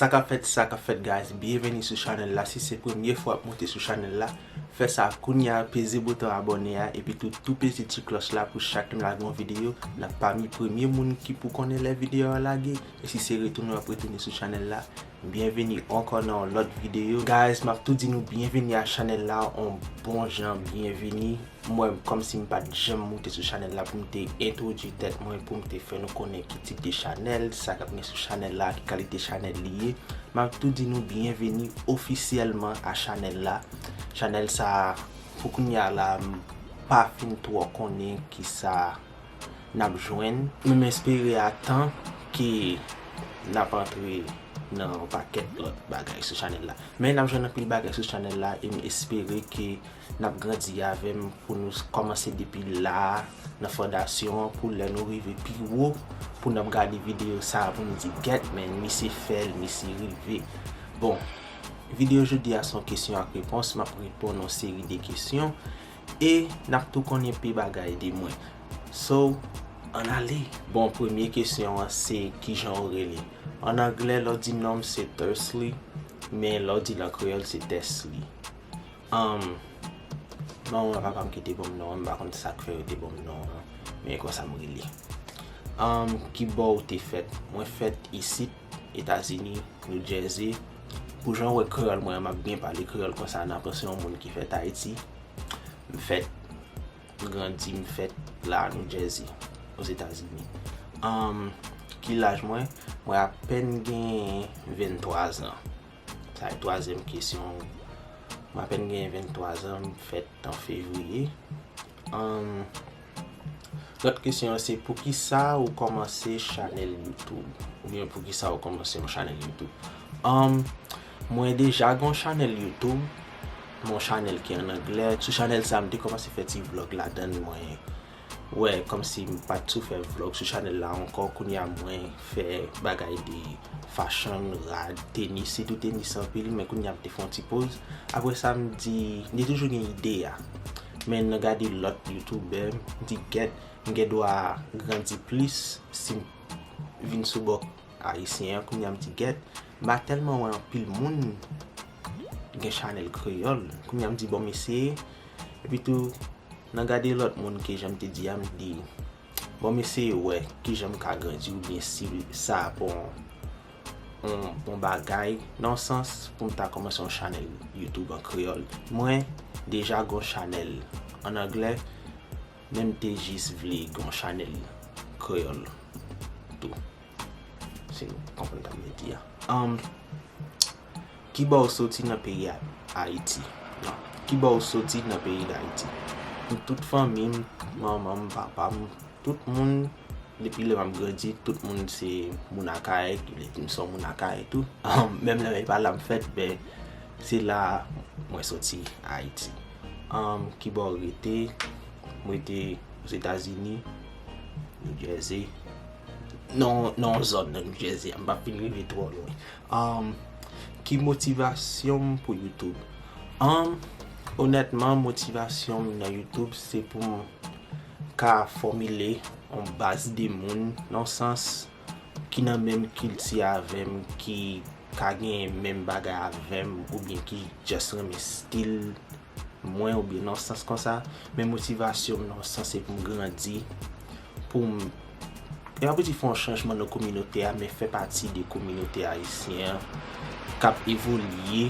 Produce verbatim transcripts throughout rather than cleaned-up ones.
Sa k ap fèt, sa k ap fèt, guys. Byenveni sou chanèl la. Si se premye fwa w ap monte sou chanèl la, fè sa kounye a, peze bouton abòne a, epi tou, tou peze ti klòch la pou chak lè m lage yon videyo, n ap pami premye moun ki pou konnen lè videyo a lage. E si se retounen w ap retounen sou chanèl la, byenveni ankò nan yon lòt videyo. Guys, m ap tou di nou byenveni a chanèl la, yon bon jan byenveni. Mwen, kòmsi m pa t janm moute sou chanèl la pou m te entwodui tèt mwen, pou m te fè nou konnen ki tip de chanèl, sa k ap gen sou chanèl la, ki kalite chanèl li ye. M ap tou di nou byenveni ofisyèlman a chanèl la. Chanèl sa, pou kounye a la, m pa fin twò konnen kisa n ap jwenn. Men m espere a tan ke n ap antre nan yon pakèt lòt bagay sou chanèl la. Men n ap jwenn anpil bagay sou chanèl la e m espere ke n ap grandi avè m pou nou kòmanse depi la a, nan fondasyon an, pou lè nou rive pi wo, pou n ap gade videyo sa a, pou nou di, "Gèt, men, misye fè l, misye rive." Bon, videyo jodi a se yon kesyon ak repons, m ap reponn yon seri de kesyon, e n ap tou konnen pi bagay de mwen. So, ann ale! Bon, premye kesyon an se, "Kijan w rele?" An anglè, lè w di non m se Thursley, men lè w di l an kreyòl, se Tesly. Um, manman ak papa m ki te ban m non an, m pa konn sa k fè yo te ban m non an, men e konsa m rele. Um, ki bò w te fèt? Mwen fèt isit, Etazini, New Jersey. Pou jan w wè kreyòl mwen an, m ap byen pale kreyòl konsa, nan panse yon moun ki fèt Ayiti. M fèt, m grandi, m fèt la, New Jersey, Ozetazini. Um, ki laj mwen? Mwen apèn gen venntwa zan. Sa e twazyèm kesyon. Mwen apèn gen venntwa zan, m fèt an fevriye. Ann, lòt kesyon an se, poukisa ou kòmanse chanèl YouTube? Oubyen poukisa ou kòmanse yon chanèl YouTube? Ann, mwen deja gen yon chanèl YouTube, yon chanèl ki an anglè. Sou chanèl sa, m te kòmanse fè ti vlòg ladan l, mwen wè, kòmsi m pa t sou fè vlòg sou chanèl la ankò. Kounye a, mwen fè bagay de fashion, rad, tenis, sitou tenis anpil, men kounye a, m te fè yon ti poz. Apre sa, m di, m te toujou gen ide a. Men nan gade lòt youtubè, m di, "Gèt, m gen dwa grandi plis si m vin sou bò ayisyen an." Kounye a, m di, "Gèt, m pa tèlman wè anpil moun gen chanèl kreyòl." Kounye a, m di, "Bon, m eseye." Epi tou, nan gade lòt moun ke jan m te di a, m di, "Bon, m eseye wè kijan m ka grandi oubyen si sa bon, bon, bon bagay, nan yon sans, pou m ta kòmanse yon chanèl YouTube an kreyòl." Mwen deja gen yon chanèl an anglè, men m te jis vle gen yon chanèl kreyòl tou. Si nou konprann sa m vle di a. Ann, ki bò w soti nan peyi a, Ayiti? Non. Ki bò w soti nan peyi Dayiti? Pou tout fanmi m, manman m, papa m, tout moun, depi lè m ap grandi, tout moun se moun Akayè, ki vle di m se yon moun Akayè tou. Ann, menm lè e pa la m fèt, men se la mwen soti, Ayiti. Ann, ki bò w rete? Mwen rete Ozetazini, New Jersey. Non, non, zòn nan New Jersey, m pa fin rive twò lwen. Um, ki motivasyon m pou YouTube? Um, onètman, motivasyon m nan YouTube se pou m ka fòmile yon baz de moun, nan sans, ki nan menm kilti avè m, ki ka gen menm bagay avè m, oubyen ki just renmen stil mwen, oubyen nan sans konsa, men motivasyon m nan sans se pou m grandi, pou m, e pa pou di fè yon chanjman nan kominote a, men fè pati de kominote ayisyen an k ap evolye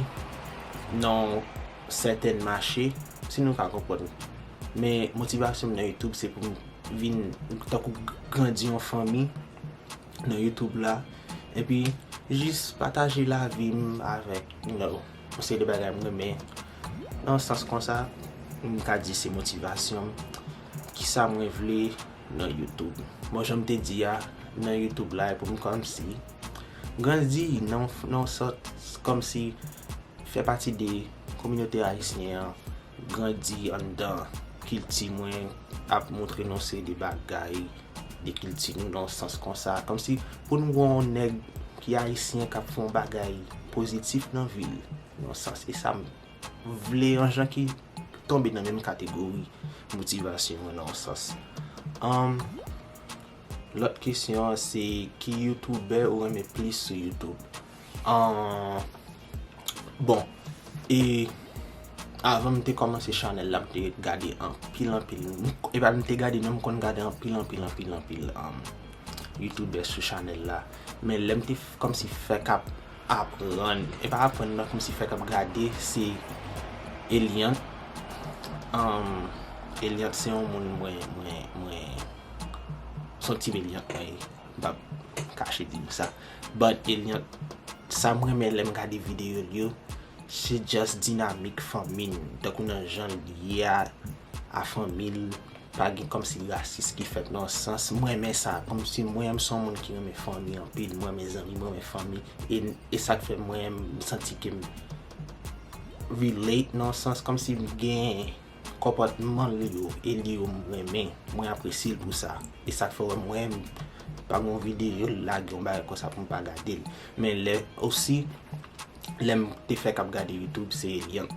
nan yon sètèn mache, si nou ka konprann. Men motivasyon m nan YouTube se pou m vin tankou g-, grandi yon fanmi nan YouTube la, epi jis pataje lavi m avèk, you know, yon seri de bagay m renmen. Nan sans konsa, m ka di se motivasyon m. Kisa mwen vle nan YouTube? Bon, jan m te di a, nan YouTube la, e pou m kòmsi grandi nan, nan sòt kòmsi fè pati de kominote ayisyen an, grandi anndan kilti mwen, ap montre nou seri de bagay de kilti nou nan yon sans konsa. Kòmsi pou nou wè yon nèg ki ayisyen k ap fè yon bagay pozitif nan vi l, nan yon sans. E sa m vle, yon jan ki tonbe nan menm kategori motivasyon mwen nan yon sans. Ann, lòt kesyon an se, ki youtubè ou renmen plis sou YouTube? An, bon, e avan m te kòmanse chanèl la, m te gade anpil, anpil. M, e pa m te gade, non, m konn gade anpil, anpil, anpil, anpil, um, youtubè sou chanèl la. Men lè m te f-, kòmsi fèk ap aprann, e pa aprann, non, kòmsi fèk ap gade, se Eliant. Um, Eliant se yon moun mwen, mwen, mwen, se yon team Eliant mwen ye. M p ap kache di nou sa. But Eliant, sa m renmen lè m gade videyo l yo, se just dinamik fanmi n, tankou nan jan l ye a, a fanmi l, pa gen kòmsi rasis ki fèt nan yon sans. Mwen renmen sa, kòmsi mwen menm se yon moun ki renmen fanmi anpil, mwen renmen zanmi, mwen renmen fanmi, e, e sa k fè mwen menm m santi ke m relate nan yon sans, kòmsi m gen konpòtman li yo, e li yo m renmen, mwen apresye l pou sa. E sa k fè w wè mwen, pa gen yon videyo l lage yon bagay konsa pou m pa gade l. Men lè osi, lè m te fèk ap gade YouTube, se Eliant.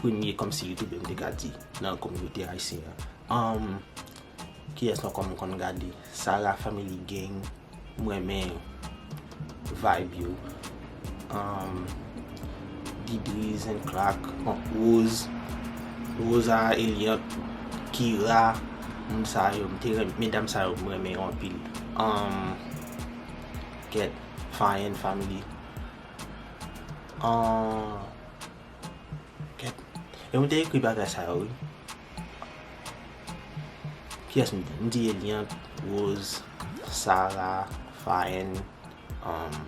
Premye kòmsi youtubè m te ka di nan kominote ayisyen an. Um, kiyès ankò m konn gade? Sarah Family Gang, m renmen vibe yo. Um, Didriz and Clark, bon, Rose, Rosa, Eliant, Kira, moun sa yo, m te renmen, medam sa yo, m renmen yo anpil. Um, kèt, Fayen Family. Um, Kèt. E mwen te ekri bagay sa yo, wi. Kiyès m di? M di Eliant, Rose, Sarah, Fayen, um,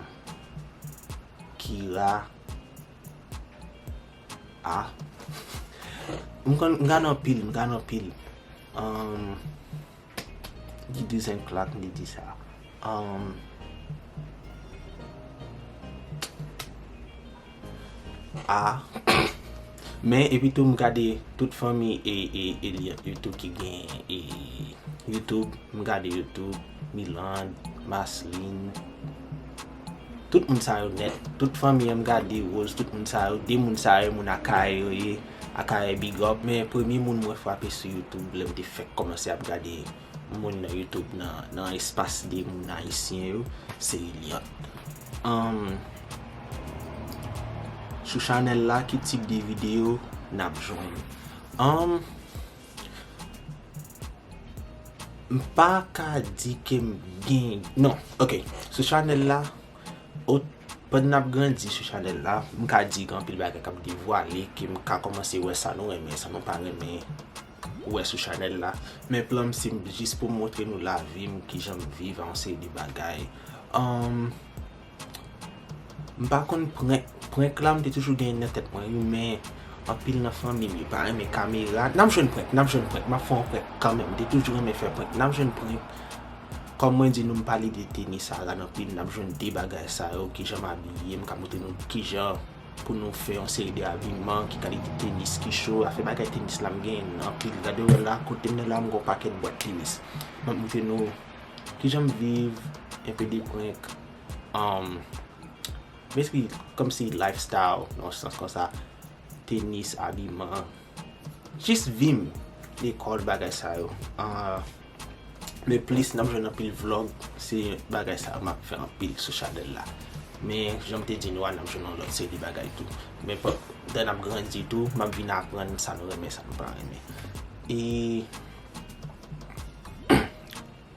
Kira. Ah. M konn, m gade anpil, m gade anpil. Um, Didriz and Clark, m te di sa. Um, a. Men, epi tou, m gade tout fanmi e, e, Eliant yo tou ki gen, e, YouTube. M gade yo tou, Miland, Maslin. Tout moun sa yo nèt. Tout fanmi an m gade, Rose, tout moun sa yo. De moun sa yo, moun Akayè yo ye. Akayè, big up. Men premye moun mwen frape sou YouTube, lè m te fèk kòmanse ap gade moun nan YouTube, nan, nan espas de moun ayisyen yo, se Eliant. Um, sou chanèl la, ki tip de videyo n ap jwenn? Um, m pa ka di ke m gen, non, ok. Sou chanèl la, o, pandan n ap grandi sou chanèl la, m ka di gen anpil bagay k ap devwale, ke m ka kòmanse wè sa nou renmen, sa nou pa renmen wè sou chanèl la. Men plan m se jis pou m montre nou lavi m, kijan m viv, yon seri de bagay. Um, m pa konn prank. Prank la, m te toujou gen nan tèt mwen, wi, men anpil nan fanmi m yo pa renmen kamera. N ap jwenn prank, n ap jwenn prank, m ap fè yon prank kanmenm. M te toujou renmen fè prank. N ap jwenn prank. Kòm mwen di nou, m pale de tenis a rad anpil, n ap jwenn de bagay sa yo, kijan m abiye, m ka montre nou kijan pou nou fè yon seri de abiman, ki kalite tenis ki cho, afè bagay tenis la m gen anpil. Gade wè la, kote m nan la, m gen yon pakèt bwat tenis. M ap montre nou kijan m viv, enpe de prank, um, basically, kòmsi lifestyle, nan yon sans konsa, tenis, abiman, jis vi m, lekòl, bagay sa yo. Ah, men plis n ap jwenn anpil vlog, se bagay sa yo m ap fè anpil sou chanèl la. Men, jan m te di nou a, n ap jwenn yon lòt seri de bagay tou. Men pandan n ap grandi tou, m ap vin aprann sa nou renmen, sa nou pa renmen. E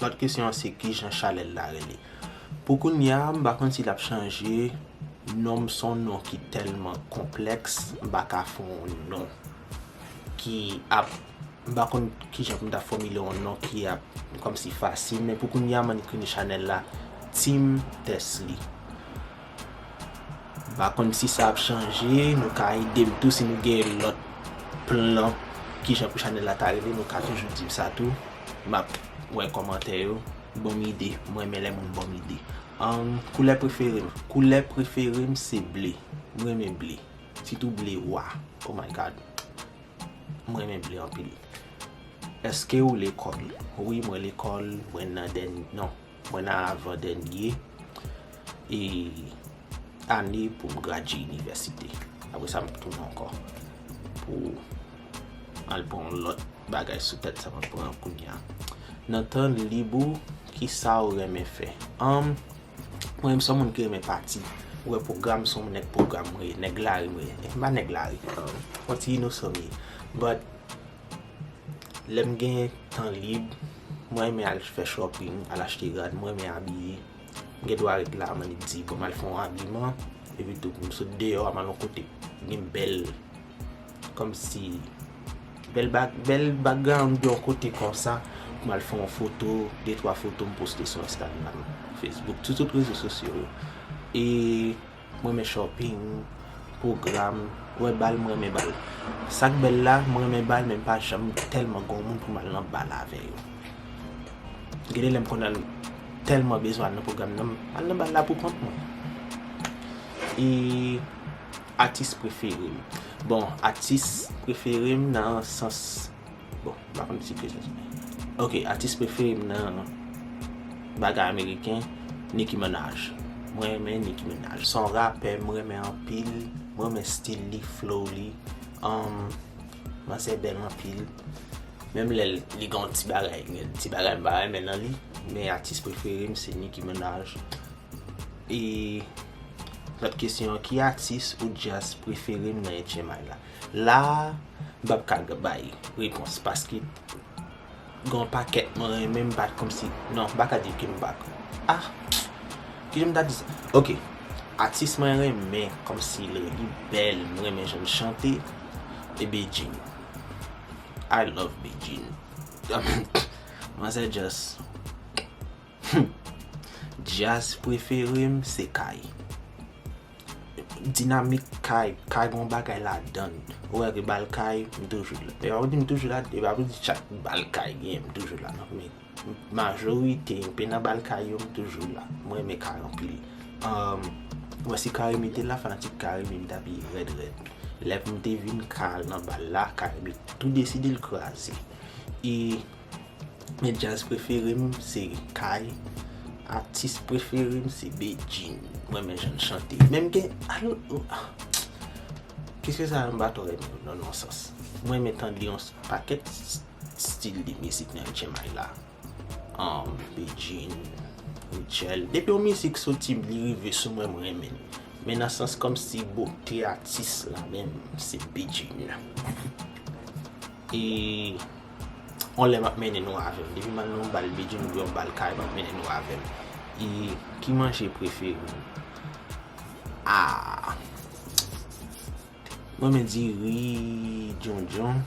lòt kesyon an se kijan chanèl la rele. Pou kounye a, m pa konn si l ap chanje. Non m se yon non ki tèlman konplèks, m pa ka fè yon non ki ap, m pa konn kijan pou m ta fòmile yon non ki ap kòmsi fasil, men pou kounye a, m annik rele chanèl la Team Tesly. M pa konn si sa ap chanje, nou ka ede m tou si nou gen lòt plan kijan pou chanèl la ta rele, nou ka toujou di m sa tou. M ap wè kòmantè yo, ban m ide, m renmen lè moun ban m ide. Ahn, koulè prefere m. Koulè prefere m se ble. M renmen ble. Sitou ble wa. Oh my God. M renmen ble anpil. Èske ou lekòl? Wi, mwen lekòl, mwen nan dèn-, non, mwen nan avan dènye e ane pou m gradye inivèsite. Apre sa, m tounen ankò pou al pran yon lòt bagay sou tèt sa m ap pran kounye a. Nan tan lib ou, kisa ou renmen fè? Anm, mwen menm se yon moun ki renmen pati. Ou wè pwogram se yon nèg pwogram m ye, nèg lari m ye. Epi m pa nèg lari. Yon ti inosan m ye. But lè m gen tan lib, mwen renmen al fè shopping, al achte rad, mwen renmen abiye. M gen dwa ret la, m annik di, bon, m al fè yon abiman, epi tou, m sot deyò a, m al yon kote, gen bèl, kòmsi, bèl bak, bèl background de yon kote konsa, pou m al fè yon foto, de twa foto, m poste sou Instagram, Facebook, sou tout rezo sosyo yo. E Mwen renmen shopping, pwogram, wè bal, mwen renmen bal. Sa k bèl la, mwen renmen bal, men m pa janm tèlman gen yon moun pou m al nan bal avè yo. Gen de lè m konn al tèlman bezwen al nan pwogram nan, m al nan bal la pou kont mwen. E atis prefere m. Bon, atis prefere m nan sans Bon, m pa konn si ke se. Ok, atis prefere m nan bagay ameriken, Nicki Minaj. Mwen renmen Nicki Minaj. Se yon rapè mwen renmen anpil. Mwen renmen stil li, flow li. Um, manzè bèl anpil. Menm lè li gen yon ti bagay, gen ti bagay m pa renmen nan li. Men atis prefere m se Nicki Minaj. E lòt kesyon an, ki atis ou djaz prefere m nan H M I la? La, m p ap ka bay repons paske gen yon pakèt mwen renmen, m pa kòmsi, non, m pa ka di ke m pa, ah, kijan m ta di sa? Ok, atis mwen renmen kòmsi li, li bèl, m renmen jan l chante, e Bedjine. I love Bedjine. Manzè just Djaz prefere m se Kay. Dinamik Kay, Kay gon bagay ladann. Ou wè ke bal Kay, m toujou la. E pa pou di m toujou la, e pa pou di chak bal Kay gen, m toujou la, non. Men majorite, m pe nan bal Kay yo, m toujou la. Mwen renmen Kay anpil. Um, ou wè si Carimi te la, fanatik Carimi, m t ap ye rèd rèd. Lè pou m te vin Kay al nan bal la, Carimi tou deside l kraze. E Men djaz prefere m se Kay. Atis prefere m se Bedjine. Mwen renmen jan l chante. Menm gen, al, kèske sa m pa twò renmen nan, nan sans. Mwen renmen tande yon pakèt s-, stil de mizik nan H M I la. Um, Bedjine, Rutshelle. Depi yon mizik soti, li rive sou mwen, mwen renmen l. Men nan sans kòmsi bote atis la menm, se Bedjine. E yon lè m ap mennen nou avè m. Depi m al nan yon bal Bedjine oubyen yon bal Kay, m ap mennen nou avè m. E ki manje prefere w? Ah! Mwen renmen diri djondjon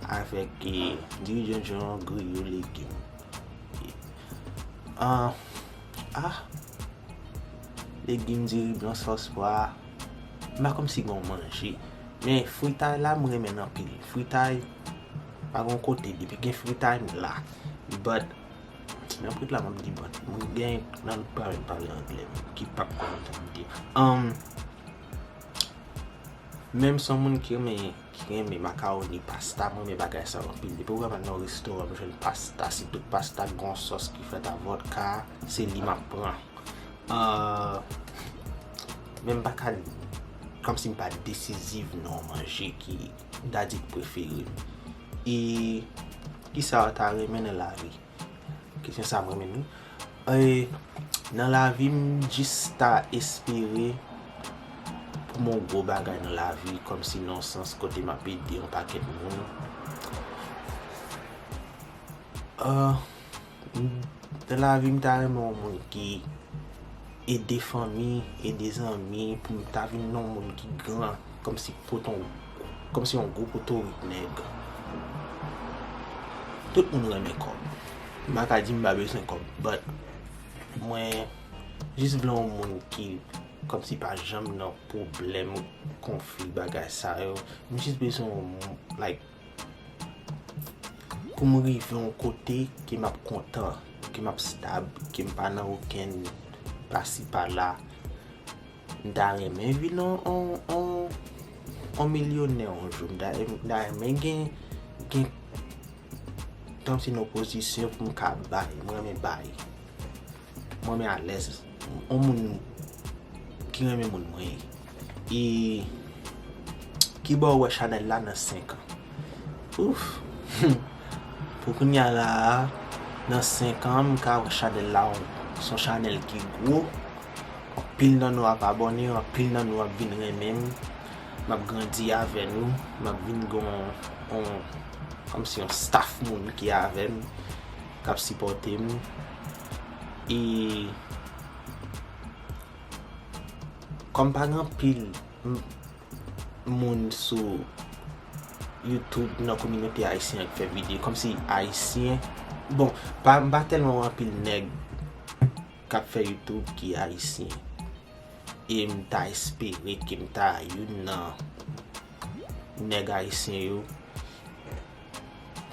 avèk, eh, diri djondjon, griyo, legim. Ah, ah, legim, diri blan, sòs pwa. M pa kòmsi gen yon manje. Men fritay la, m renmen l anpil. Fritay, pa gen yon kote, depi gen fritay, m la. But, men frit la, m ap di but. Mwen gen nan pa menm pale anglè, ki p ap konn sa m di. Um, Menm si yon moun ki renmen, ki renmen makawoni, pasta, mwen renmen bagay sa yo anpil. Depi w wè m al nan yon restoran, m jwenn pasta, sitou pasta k gen yon sòs ki fèt a vòdka, se li m ap pran. Ah, men m pa ka, kòmsi m pa desizif nan yon manje ki m ta di k prefere m. E kisa w ta renmen nan lavi? Kesyon sa a mwen menm wi. E, nan lavi m jis ta espere pou m yon gwo bagay nan lavi, kòmsi nan yon sans kote m ap ede yon pakèt moun. Ah, m, nan lavi m ta renmen yon moun ki ede fanmi, ede zanmi, pou m ta vin yon moun ki gran, kòmsi poton, kòmsi yon gwo potorik nèg. Tout moun renmen kòb. M pa ka di m pa bezwen kòb, but mwen jis vle yon moun ki kòmsi pa janm nan pwoblèm, konfli, bagay sa yo. M jis bezwen yon moun, like, pou m rive yon kote ke m ap kontan, ke m ap stab, ke m pa nan okenn pasi pala. M ta renmen vin yon, yon, yon, yon milyonè yon jou. M ta, m ta renmen gen, gen, kòmsi nan pozisyon pou m ka bay. Mwen renmen bay. Mwen renmen alèz. Yon moun ki renmen moun mwen ye. E ki bò w wè chanèl la nan senk an? Ouf! Pou kounye a la a, nan senk an, m ka wè chanèl la, se yon chanèl ki gwo, Anpil nan nou ap abòne, anpil nan nou ap vin renmen m. M ap grandi avè nou, m ap vin gen yon, yon, kòmsi yon staff moun ki avè m, k ap sipòte m. E kòm pa gen anpil m- moun sou YouTube nan kominote ayisyen an k fè videyo, kòmsi ayisyen, bon, pa, m pa tèlman wè anpil nèg k ap fè YouTube ki ayisyen. E m ta espere ke m ta youn nan nèg ayisyen yo.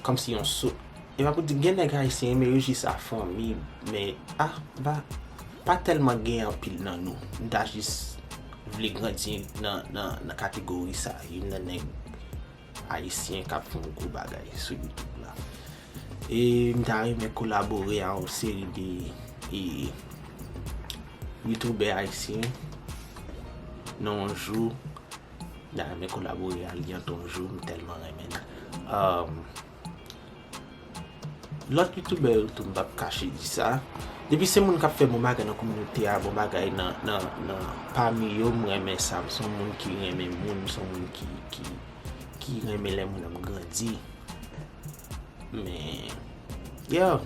Kòmsi yon sou. E pa pou di gen nèg ayisyen, men yo jis a fanmi, men a, pa, pa tèlman gen anpil nan nou. M ta jis vle grandi nan, nan, nan kategori sa, youn nan nèg ayisyen k ap fè yon gwo bagay sou YouTube la. E m ta renmen kolabore a yon seri de e, youtubè ayisyen nan yon jou. M ta renmen kolabore a li an ton jou, m tèlman renmen l. Um, lòt youtubè yo tou, m p ap kache di sa. Depi se moun k ap fè bon bagay nan kominote a, bon bagay nan, nan, nan pami yo, m renmen sa. M se yon moun ki renmen moun, m se yon moun ki, ki, ki renmen lè moun ap grandi. Men, yeah.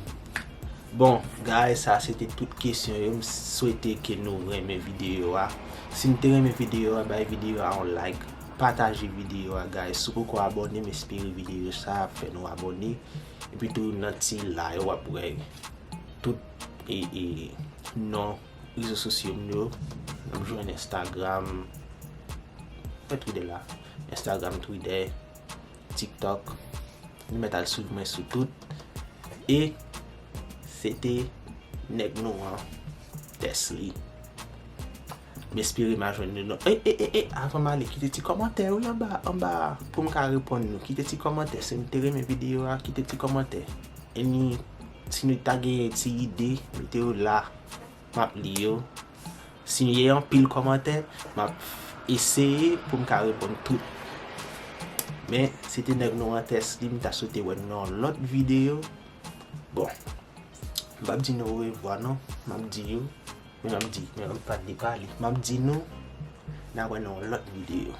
Bon, guys, sa se te tout kesyon yo. M swete ke nou renmen videyo a. Si n te renmen videyo a, bay videyo a yon like. Pataje videyo a, guys. Si w poko abòne, m espere videyo sa ap fè nou abòne. Epi tou, nan ti la yo, w ap wè tout e, e, non rezo sosyo m yo. N ap jwenn Instagram, mèt ride la. Instagram, Twitter, TikTok. Nou mèt al swiv mwen sou tout. E se te nèg nou an, Tesly. M espere m a jwenn nou non. E, e, e, e, avan m ale, kite ti kòmantè wi anba, anba a pou m ka reponn nou. Kite ti kòmantè. Si nou te renmen videyo a, kite ti kòmantè. E ni, si nou ta genyen ti ide, mete yo la. M ap li yo. Si gen anpil kòmantè, m ap eseye pou m ka reponn tout. Men, se te nèg nou an Tesly, m ta swete wè nou nan yon lòt videyo. Bon, m p ap di nou orevwa non, m ap di yo, men m ap di, men m pa di pa li. M ap di nou, n a wè nan yon lòt videyo.